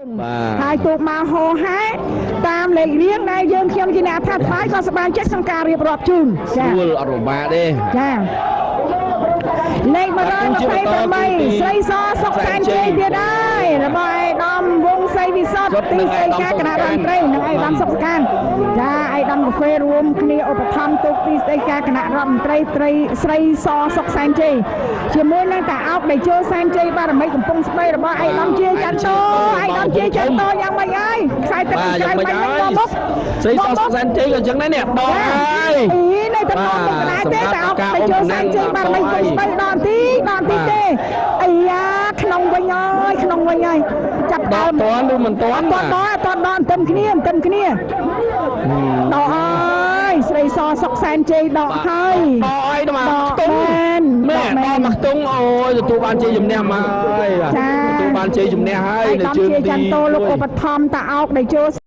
បាទ ហើយទូកមកហោហែតាមលេខរៀងដែលយើងខ្ញុំជាអ្នកអត្ថាធិប្បាយក៏សប្បាយចិត្តក្នុងការរៀបរាប់ជូនចា ស្រួលអត់ពិបាកទេ ចាលេខ128ស្រីសសុកសែនជ័យទៀតហើយរបស់ឯកឧត្តមវងសីវិសុទ្ធទីស្តីការគណៈរដ្ឋមន្ត្រីនិងឯកឧត្តមសុកសកានចាឯកឧត្តមកាហ្វេរួមគ្នាឧបត្ថម្ភទូកទីស្តីការគណៈរដ្ឋមន្ត្រីត្រីស្រីសសុកសែនជ័យជាមួយនឹងតាអោកដែលចូលសែនជ័យបារមីកំពង់ស្បៃរបស់ឯកឧត្តមជាចន្ទតោឯកឧត្តមជាចន្ទតោយ៉ាងម៉េចហើយខ្សែទឹក បាទ ក្រៅ យ៉ាងម៉េច បាញ់ ហើយ មកមុខ ស្រីសសុកសែនជ័យក៏អញ្ចឹងដែរនេះដកហើយ អីនៅតែមកមុខកណ្ដាលទេតាអោកដែលចូលសែនជ័យបារមីកំពង់ស្បៃដល់ទីដល់ទីទេអាយ៉ាក្នុងវិញហើយក្នុងវិញហើយចាប់ ដ ដើម កតាន់ឬមិនតាន់ អត់តន់ដល់អត់តន់ដល់អន្ទឹមគ្នាអន្ទឹមគ្នាដកហើយស្រីសសុកសែនជ័យដកហើយ ដកអីដល់មក ដក ខ្ទង់ មែន មែន ដកមែន ដកមកខ្ទង់អូយទទួលបានជ័យជំនះមកហើយ ចា ទទួលបានជ័យជំនះហើយ ហើយ នៅជើង ដំជា ទី ចន្ទតោលោកឧបត្ថម្ភតាអោកដែលចូល